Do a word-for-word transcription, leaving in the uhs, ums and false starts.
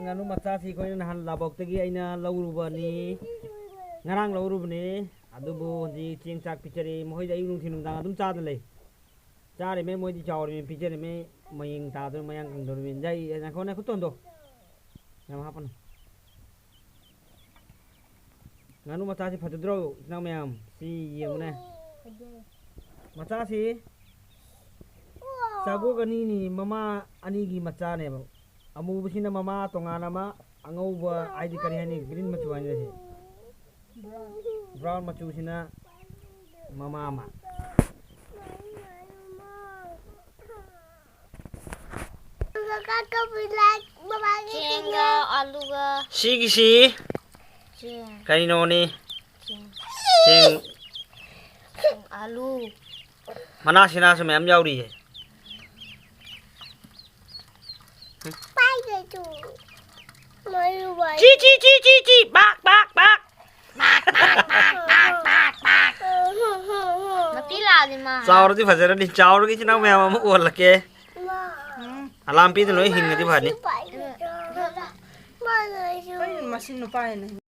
ꯉꯥꯅꯨ ꯃꯆꯥꯁꯤ ꯑꯩꯈꯣꯏꯅ ꯅꯍꯥꯟ ꯂꯥꯕꯣꯛꯇꯒꯤ ꯑꯩꯅ ꯂꯧꯔꯨꯕꯅꯤ꯫ ꯉꯔꯥꯡ ꯂꯧꯔꯨꯕꯅꯤ꯫ ꯑꯗꯨꯕꯨ ꯍꯧꯖꯤꯛ ꯆꯦꯡ ꯆꯥꯛ ꯄꯤꯖꯔꯤ꯫ ꯃꯈꯣꯏꯗꯤ ꯑꯌꯨꯛ ꯅꯨꯡꯊꯤꯜ ꯅꯨꯡꯗꯥꯡ ꯑꯗꯨꯝ ꯆꯥꯗ ꯂꯩ꯫ ꯆꯥꯔꯤꯃꯦ, ꯃꯣꯏꯗꯤ ꯆꯥꯎꯔꯤꯃꯦ, ꯄꯤꯖꯔꯤꯃꯦ꯫ ꯃꯌꯦꯡ ꯇꯥꯗꯣꯔꯤ, ꯃꯌꯥꯡ ꯀꯪꯗꯣꯔꯤꯃꯦ꯫ ꯌꯥꯏ, ꯌꯥꯏ, ꯉꯥꯏꯈꯣ, ꯉꯥꯏꯈꯣ, ꯇꯣꯟꯗꯣ꯫ ꯌꯥꯝ ꯍꯥꯞꯄꯅꯨ꯫ ꯉꯥꯅꯨ ꯃꯆꯥꯁꯤ ꯐꯖꯗ꯭ꯔꯣ, ꯏꯆꯤꯟ ꯏꯅꯥꯎ ꯃꯌꯥꯝ? ꯁꯤ ꯌꯦꯡꯉꯨꯅꯦ꯫ ꯐꯖꯩ꯫ ꯃꯆꯥꯁꯤ ꯆꯥꯒꯣꯛ ꯑꯅꯤꯅꯤ, ꯃꯃꯥ ꯑꯅꯤꯒꯤ ꯃꯆꯥꯅꯦꯕ꯫ ꯑꯃꯨꯕꯁꯤꯅ ꯃꯃꯥ ꯇꯣꯉꯥꯟꯅ ꯑꯃ, ꯑꯉꯧꯕ ꯍꯥꯏꯗꯤ ꯀꯔꯤ ꯍꯥꯏꯅꯤ? ꯒ꯭ꯔꯤꯟ ꯃꯆꯨ ꯍꯥꯏꯅ ꯁꯤ꯫ ꯕ꯭ꯔꯥꯎꯟ ꯃꯆꯨꯁꯤꯅ ꯃꯃꯥ ꯑꯃ꯫ ꯆꯦꯡꯒ ꯑꯂꯨꯒ ꯁꯤꯒꯤꯁꯤ ꯆꯦꯡ꯫ ꯀꯩꯅꯣꯅꯤ? ꯆꯦꯡ꯫ ꯆꯦꯡ꯫ ꯆꯦꯡ, ꯑꯂꯨ꯫ ꯃꯅꯥ ꯁꯤꯅꯥꯁꯨ ꯃꯌꯥꯝ ꯌꯥꯎꯔꯤꯌꯦ꯫ ꯄꯥꯏꯒꯦ ꯇꯨ꯫ ꯃꯔꯨ ꯄꯥꯏ꯫ ꯆꯤ, ꯆꯤ, ꯆꯤ, ꯆꯤ, ꯆꯤ, ꯕꯥꯛ, ꯕꯥꯛ, ꯕꯥꯛ꯫ ꯃꯄꯤ ꯂꯥꯛꯑꯗꯤ ꯃꯥ ꯍꯔꯥꯎ-꯫ ꯆꯥꯎꯔꯗꯤ ꯐꯖꯔꯅꯤ꯫ ꯆꯥꯎꯔꯒ ꯏꯆꯤꯟ ꯏꯅꯥꯎ ꯃꯌꯥꯝ ꯑꯃ ꯑꯣꯜꯂꯛꯀꯦ꯫ ꯃꯥ꯫ ꯎꯝ꯫ ꯑꯂꯥꯝ ꯄꯤꯗ ꯂꯣꯏ ꯍꯤꯡꯉꯗꯤ ꯐꯅꯤ꯫ ꯁꯤ ꯄꯥꯏꯒꯦ ꯇꯨ꯫ ꯃꯥ ꯂꯩꯁꯨ꯫ ꯀꯩꯅꯣ ꯃꯁꯤ ꯅꯨꯄꯥ ꯍꯦꯟꯅ